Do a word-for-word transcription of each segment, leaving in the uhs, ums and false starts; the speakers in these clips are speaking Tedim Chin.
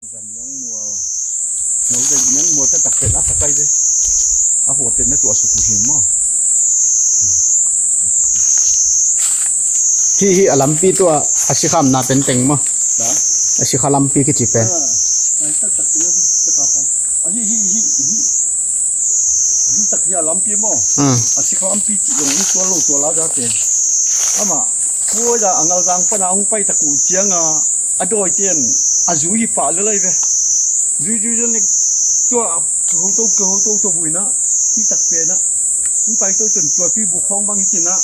Zan Niang Mual. Nau Zan Niang Mual taktak pen a takai ve. A hua pen na tua suk uh hiam maw? Hih, hih a lampi tua a sikhamna pen teng maw? Da? A sikha lampi kici pen. Ah, ai, taktak pen na tua takai. Ah, hih, hih, hih, hih. Hih tak hih a lampi maw? Ah. A sikha lampi ci zong hih tua lo tua la da te. Amah, tua da a Ngalzang pana hong pai tak uh cianga a dawite in a zui hi pah lel lai ve. Zui, zui, zui, tua a kiho to, kiho to, to buina. Hih tak pena. Hong pai to, tua tuibuk khawng bang hi cina.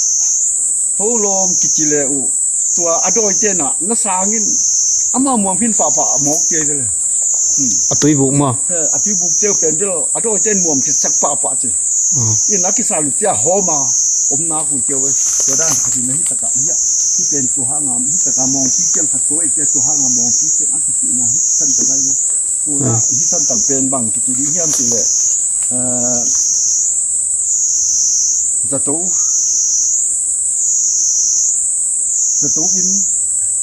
Ho lawm kici le uh. Tua a dawite na, na sangin. Ama muam hin pahpah a mawk kei ve le. Hmm. A tuibuk maw? Eh, a tuibuk teu pen bel, a dawite in muam kisak pahpah ci. Ah. In a kisa lu cia hawma, om nak uh keu ve. Tua dan khat in a hih taka, hih a, hih pen tua hanga, hih taka mawngpi ciang khat tua, hih tua hanga mawngpi ciang a kicihna, hih san taka ve. Tua, hmm, hih san tak pen bang kici ding hiam ci le. Eh, zato, zato in,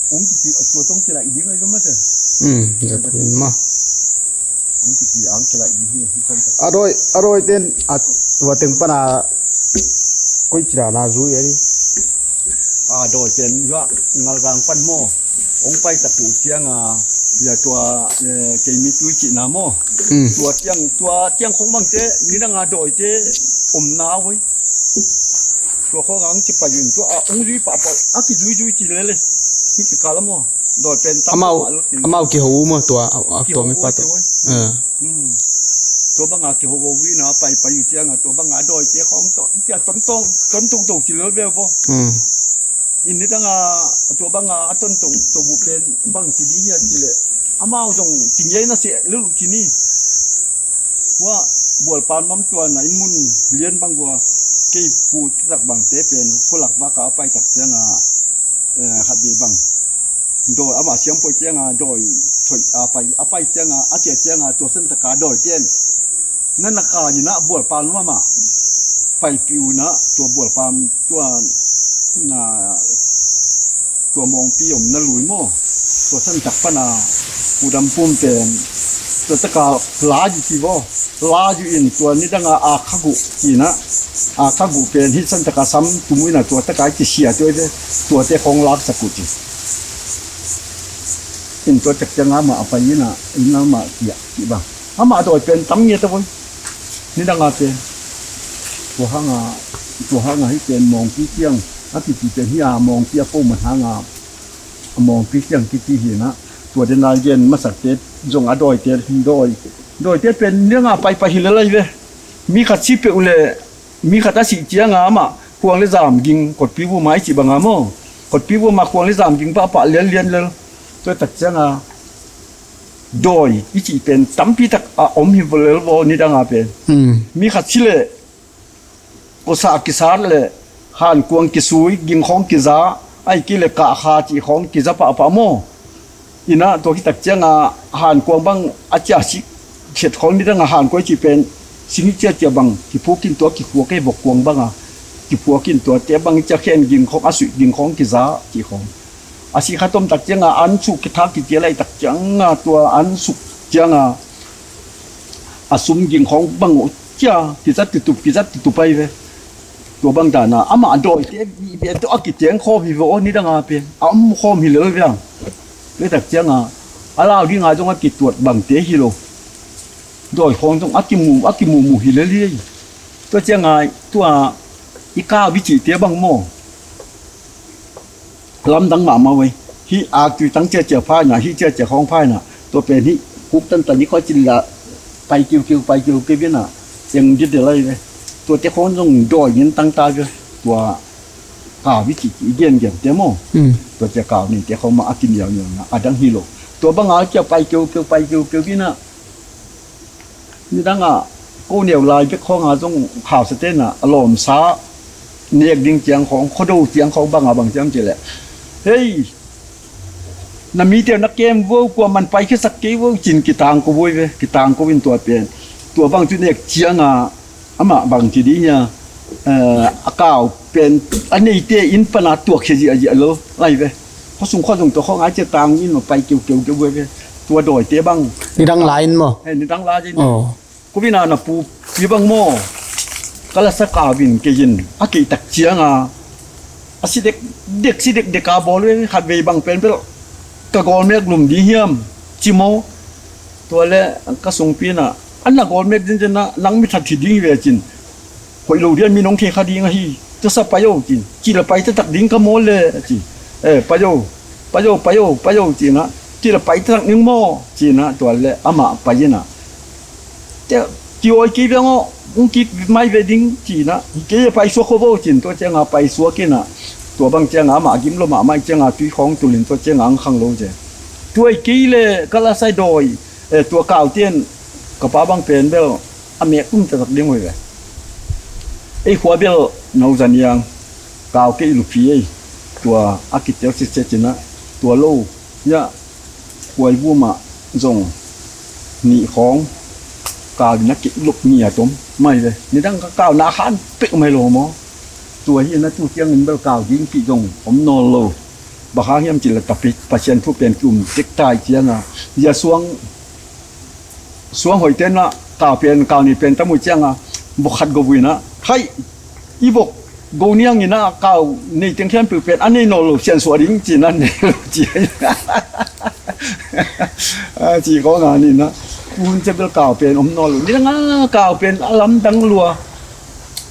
ong kici, tua tong kilaih ding ai ve mate. Hmm, zato in ma. Ong kici, ang kilaih ding hi, hih san tak. A dawi, a dawite in, a, tua teng pana, koi cina na zui ai. A dawi pen, ya, Ngalzang pan maw. Ong pai tak uh cianga, ya tua, eh, keimi tui cina maw. Hmm. Tua ciang, tua ciang khong bangte, nidanga dawite, om na oi. Tua khong ang ci pai un tua, a, ong zui pahpah, a kizui zui ci lele. Hih kikal a maw. Dawi pen tam amau, pah lo cin. Amau kiho uh maw tua, a, a, kiho tua mi uh pa tua. Kiho uh. Eh. Hmm. Tua banga kiho uh ina pai pai uh cianga, tua banga dawite khong to, cia ton tong, ton tong to ci lele ve bo. Hmm. In nidanga, tua banga a ton tong, to bu pen, bang ci di hia ci le. Amau zong, ting yei na se, lulu ci ni. Hua, bual pan mam tua na in mun lian bang gua, kei pu tak bangte pen, kholak vaka a pai tak cianga, eh, khat be bang. Dawi, ama siam poi cianga, dawi, thoi, a pai, a pai cianga, a cia cianga, tua san taka dawi ten. Na na ka ina bual pan mama. Pai piu na, tua bual pan, tua, na, tua mawngpi om na lui maw. Tua san tak pana, u dam pum pen. Tua taka la di ci bo. La ju in tua nidanga a khagu kina, a khagu pen hih san taka sam tumui na tua taka kisia tua ve, tua te khong lak sak uh ci. In tua tak cianga ma a pai ina, ina ma kia, ki ba. Ama dawi pen tam nge ta voi. Nidanga pen. Tua hanga, tua hanga hih pen mawngpi tiang, a pipi pen hi a mawngpi a po man hanga, a mawngpi tiang kiti hina, tua den lai gen masak te, zong a dawi te, dawi. Dawi te pen nidanga pai pai hi le lai ve. Mi khat si peuh le, mi khat a sih cianga amah, khuang le zam ging, kotpi vuma i cih banga maw. Kotpi vuma khuang le zam ging pahpah lian lian lel. Tua tak cianga dawi i cih pen tampi tak a om hi lel vaw nidanga pen. Hmm. Mi khat si le, kosah kisat le, hankuang kisui, ging khawng kiza, ai ki le kahkha cih khawng kiza pahpah maw. Ina tua kitak cianga hankuang bang a cia sik khet khawng nidanga hankuang cih pen sing hi ciacia bang kiphuakin tua kikhuak ei vok kuang banga kiphuakin tua te bang cia khen ging khawng a suih ging khawng kiza cih khawng. A sih khat om tak cianga an suk kithak kicia lai tak cianga tua an suk cianga a sum ging khawng bang uh cia kizat kitup kizat kitup ai ve. Tua bang dana amah dawite bihbeh tawh a kiteng khawm hi ve aw nidanga pen a om khawm hi lel viang. Tua tak cianga a lau dinga zong a kituat bangte hi lo. Dawi khawng zong a kimu a kimumu hi lel hi. Tua cianga tua i kau i cihte bang maw? Lamdang mahmah uh ei. Hih aktui tang ciacia phaina, hih ciacia khawng phaina. Tua pen hih kuk tantan hih khawi cin la pai kiukiu, pai kiukiu ina eng dit de lai ve. Tua te khawng zong dawi ngin tang ta ve. Tua kau i ci i gengen te maw? Mm. Tua cia kau ni te khawng mah a kiniauniauna a dang hi lo. Tua banga kia pai kiukiu, pai kiukiu ina Nidanga ko neu lai bek khawnga zong hausa tena a lawmsa nek ding ciang khawng khuado ciang khawng banga bang ciang ci le hei na mite na kem vo kua man pai khiasak kei vo cin kitang ko voi ve kitang ko in tua pen tua bang cu nek cianga amah bang ci dih nia a kau pen a neite in pana tuak khia ziahziah lo lai ve. Khuasung khuazung tua khawnga cia tang in ma pai keukeu keu voi ve. tua dawite bang. Nidang lai in maw? He, nidang lai in. Oh. Kuvina na pu pi bang maw? Ka lasa kau in kei in a kei tak cianga a si dekdek, si dekdek a bawl ve, khat vei bang pen bel ka gawl mek lum ding hiam ci maw? Tua le ka sungpi na, a na gawl mek ding ciang na nang mi that hi ding hi ve cin. Hoih lo dian mi nong thei kha ding ahi. Tusa pai o cin. Ci la pai taktak ding ka maw le ci. Eh, pai o, pai o, pai o, pai o cin a. Ci la pai taktak ding maw cin a, tua le amah pai in a. Te, ki awi kei beng aw, hong kik mai ve ding cin a. Kei a pai suak kho vo cin, tua cianga pai suak in a. Tua bang cianga amah gim lo mahmah cianga tui khawng tulin tua cianga ang khang lo ce. Tua i kei le ka la sai dawi, eh, tua kau tian ka pa bang pen bel a mek um taktak ding oi ve. Ei khua bel no zaniang kau kei lupi ei. Tua a kitel sitset cin a. Tua lo, ya, khuai vumah zong nih khawng kau in a kei luk ni a tom mai ve. Nidang ka kau na khan pek mai lo maw? Tua hi na tu tiang in bel kau ding pi zong om nawl lo. Bang hang hiam cin la tapi Pasian thu pen ki um tek tai cianga. Ya suang, suang hoih ten a kau pen, kau ni pen tamui cianga. Bok khat go vui na. Hai, i bok go niang in a kau nei teng khian piu pen a nei nawl lo sian suah ding cin a nei lo ci. A ci ko nga ni na. Kun ce bel kau pen om nawl lo. Nidang a kau pen a lamdang lua.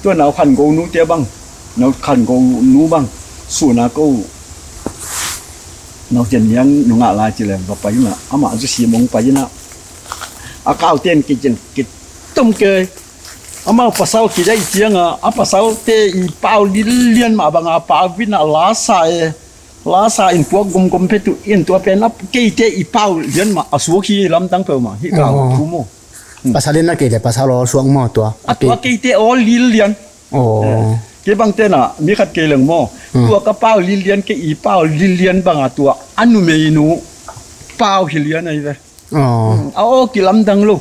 Tua nau khan go nu te bang. Nau khan go nu bang. Suna ko. Nau cian niang nu ngah lai ci leng va pai na. Amah zu si mong pai na. A kau ten ki cin ki tom ke. Amau pasal ki dai cianga, a pasal te i pau lilian mah banga pau vin a la sa e. La sa in puak gomgom phetu in tua pen a kei te i pau lian mah a suak hi lamdang peuh mah hi kau thu maw. Pasal in a kei te pasal aw suak maw tua. A tua kei te aw lilian. Kei bang tena mi khat kei leng maw. Tua ka pau lilian kei i pau lilian banga tua a numei nu pau hi lian ahi ve. A aw kilamdang lo.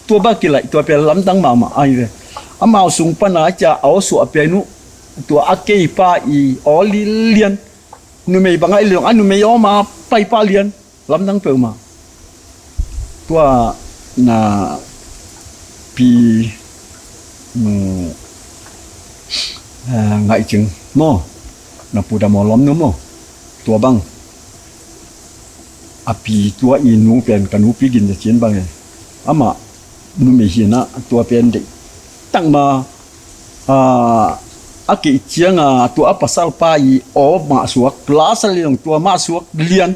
Tua ba kilaih tua pen lamdang mahmah ahi ve. Amau sung pana cia a aw suah pen uh. Tua a kei pa i aw lilian. Numei banga i leng a numei aw ma pai pa lian. Lamdang peuhmah. Tua na pi ngaih cing maw? Na pu dam aw lawm nu maw? Tua bang a pi tua i nu pen ka nupi gin za cin bang e. Amah numei hi na tua pen deih tangma a keih cianga tua a pasal pa i aw mah suak lasa liang tua mah suak lian.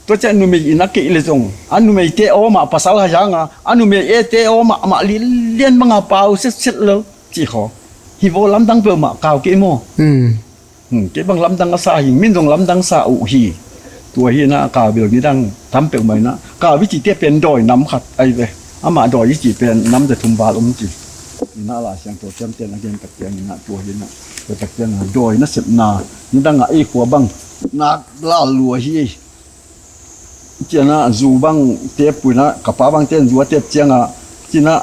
Tua ciah numei in a keih le zong a numei te aw mah pasal ha zanga a numei e te aw mah mah lian banga pau setset lo ci khaw. Hi vaw lamdang peuhmah kau keih maw? Kei bang lamdang a sa hi, min zong lamdang sa uh hi. Tua hi na kau bil nidang tam peuhmah ina kau i cihte pen dawi nam khat ahi ve. Amah dawi i cih pen nam za thum val om ci. Ina la siang tua ciam ten a gen tak ciang ina tua hi na tua tak ciang dawi na sepna nidang a ei khua bang nak lal lua hi. Ciana zu bang tep puina ka pa bang ten zu a tep cianga cina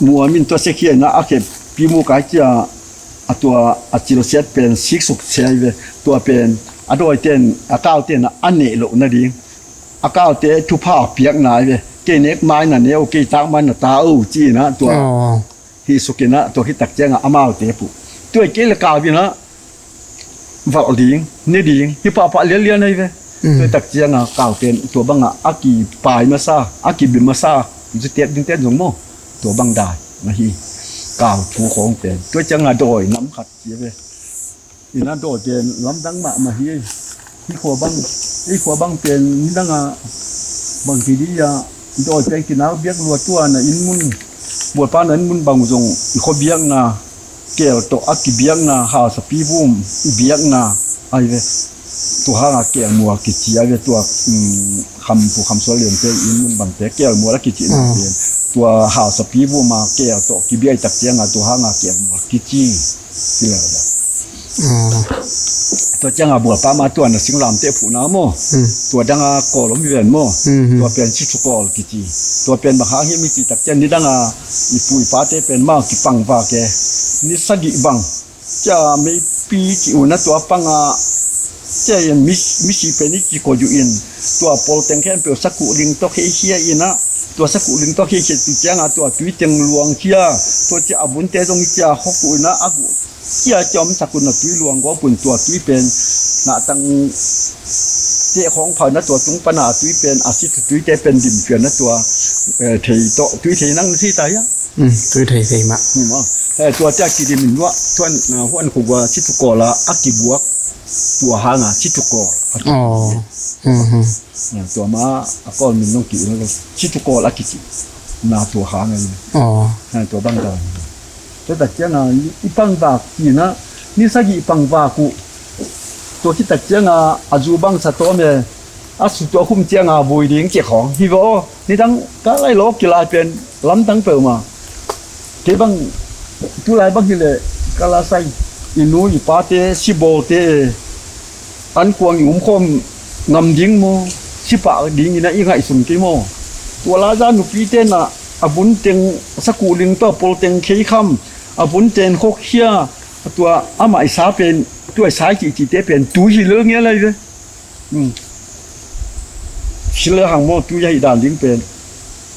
muamin tua sekhia ina a khep pi mu kai cia a tua a cil siat pen siksuk sia i ve. Tua pen a dawi ten a kau ten a neih loh nading a kaute thupha piakna i ve. Kei nek mai na neu kei tak mai na ta o cina tua. Hih sukinah tua khit tak ciangah amaute puh tuai kei le kau inah valh ding ne ding hi pahpah lianlian ahi ve. Tuai tak ciangah kau pen tua bangah a kipai masa a kibi masa zutep dingten zong maw? Tua bang dai na hi kau thu khawng pen tuai ciangah dawi nam khat ci a ve. Ina dawi pen lamdang mahmah hi. Hi khua bang, hi khua bang pen nidanga bang kidi a dawi pen kinau biak lua tua na inn mun bualpa na inn mun bang zong i khua biakna kel tawh a kibiakna hausapi vum i biakna ahi ve. Tua hanga kel mual kici ahi ve tua. Kham pu kham sual lian te inn mun bang te kel mual a kici na pen tua hausapi vum a kel tawh kibiak i tak cianga tua hanga kel mual kici. Tua cianga bualpa ma tua na singlamteh phuhna maw? Tua danga kawl om hi ven maw? Tua pen sisu kawl kici. Tua pen bang hang hiam i cih tak cian nidanga i pu i pate pen ma kipangvak e. Ni sagih bang cia meipi cih una tua panga Cia in mi, misi pen i kikoih uh in, tua polteng khempeuh sakuh ling tawh kheikhia in ah, tua sakuh ling tawh kheikhia cih ciangah tua tuiteng luangkhia, tua cia a bunte zong i cia khok uh in ah, a guh cia cia omsak un a tui luang gawp un tua tui pen nahtang teh khawng pha in ah tua tung pan a tui pen a si tuite pen dim pian ah tua, eh, thei tawh tui thei nang na si ta hiam? Mm, tui thei thei mah. Ni maw. Eh, tua cia kidim in luah tuan, ah, huan khugua si tu kawl ah a kibuak tua hangah si tu kawl. Oh. Mhm. Ah, tua ma a kawl min nong ki in lo. Si tu kawl a kici. Na tua hangah ni. Oh. Ah, tua bang dan. Tua tak ciangah i pang vak ci in ah ni sagih pang vak uh. Tua ci tak ciangah a zu bang sa tawm e. A su tua khum ciangah bui ding ci khawng hi vaw. Nidang ka lai lawk kilai pen lamdang peuhmah. Kei bang tulai bang hileh ka la sai i nu i pate sibawlte an kuang i umkhawm ngam ding maw? Sipah dingin ah i ngaihsun kei maw? Tua laza nupite na a bunteng sakuh ling tawh polteng kheikham a bunten khokkhia tua amah i sa pen tua i sa i cihcihte pen tui hi lel ngial lai ve. Hmm. Hi lel hang maw tui a hi dan ding pen.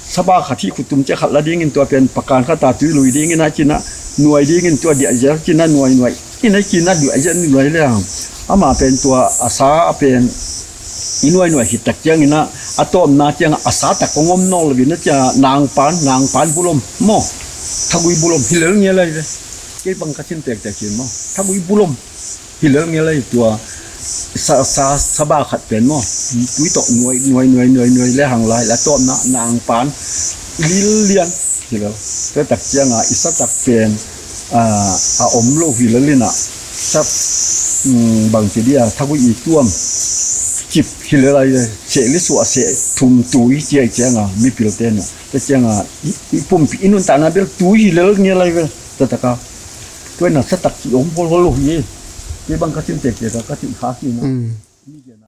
Saba khat hi khutum cia khat la dingin tua pen pakan khat a tui lui dingin a cinah nuai dingin tua diahzial cinah nuai nuai. Ina cinah diahzial nuai le hang. Amah pen tua a sa a pen i nuai nuai hi tak ciangin ah a tawpna ciangah a sa tak kong om nawl lo in a cia nangpan nangpan bulom maw. Thagui bulom hi lel ngial lai ve. Kei bang ka cin tektek cin maw. Thagui bulom. Hi lel ngial lai tua sa, sa, saba khat pen maw. Tui tawh nuai, nuai, nuai, nuai, nuai le hang lai la tawpna nangpan lil lian. Hi lel. Tua tak ciangah i sa tak pen, ah, a om lo hi lel inah. Sa, mm, bang ci dia, thagui i tuam. Cip hi lel lai, seh li suah seh thum tui ciai ciangah, mipilte nuh. Tua ciangah, i, i pumpi, i nuntakna bel tui hi lel ngial lai ve. Tua taka. Tua ina sa tak ci om hol hol lo hi. Kei bang ka cin tektek ka, ka cin kha hi na. Mm.